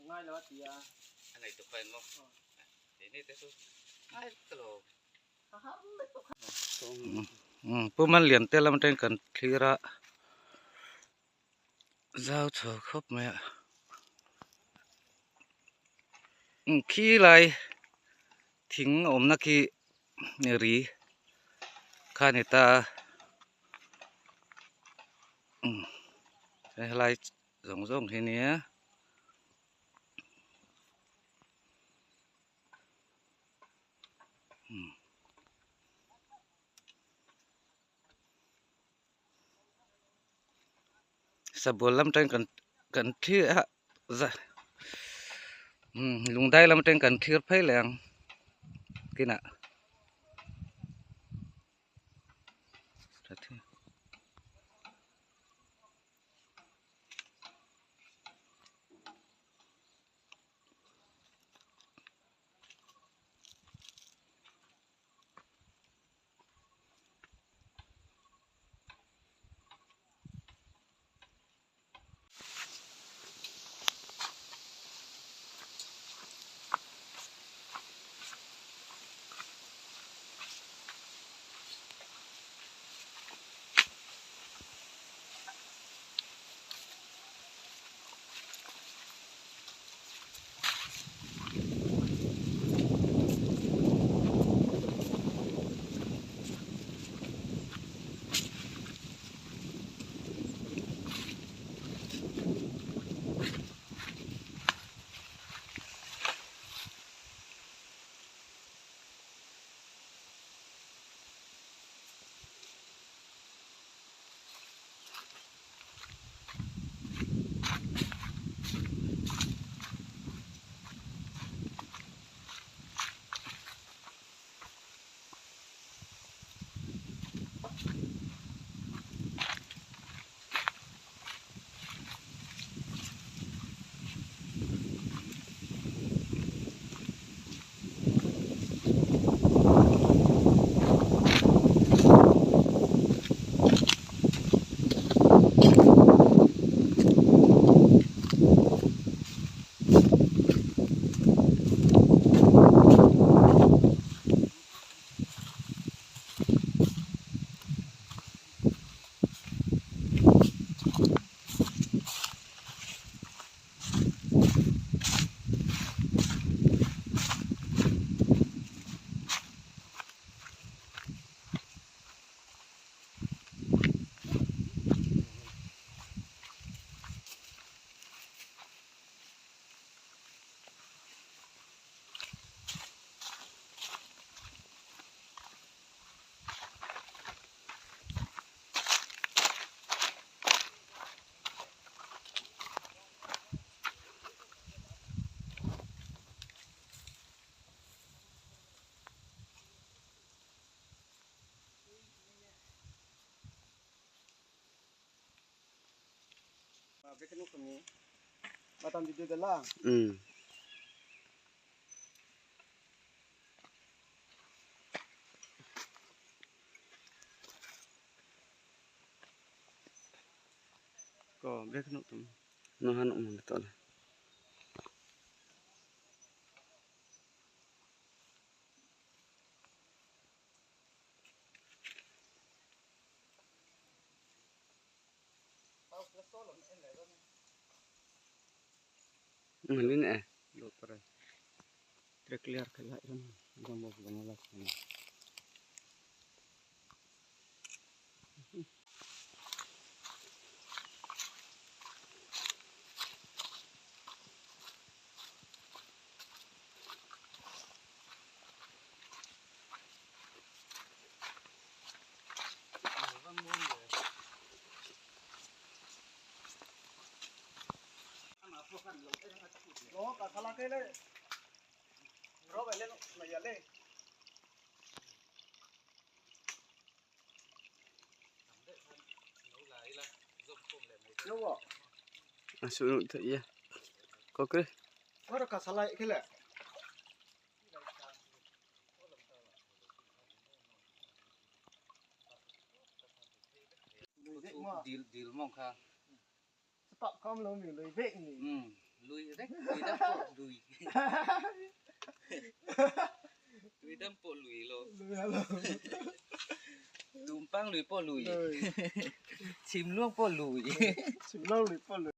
ງ່າຍແລ້ວຕິອາ ອັນໃດຕົວໄຟເນາະ ເດນີ້ແຕ່ສຸດ ອືມ ອືມ ຜູ້ມັນຫຼຽນແຕ່ລະມັນແຕ່ງກັນທີລະ ຊາວໂທຄົບແມ່ ອືມ ຂີ້ໄຫຼ ຖິ້ງອົມນະຂີ້ ນີ້ຣີ ຄານິຕາ ອືມ ໄຫຼ ສົ່ງໆ ທີ່ນີ້ ອືມ ສະບວນລຳແຕ່ງກັນ ກັນທີ່ ອະ ອືມ ລຸງໄດ້ລຳແຕ່ງກັນທີ່ໄຟແຫຼງ ກິນນະ. ລຸຍເດ້ ລຸຍດຳໂປະລຸຍ ລຸຍດຳໂປະລຸຍໂລ ລຸຍໂລ ຕູມປັງລຸຍໂປະລຸຍ ຊິມຫຼວງໂປະລຸຍ ຊິມຫຼວງລຸຍໂປະລຸຍ.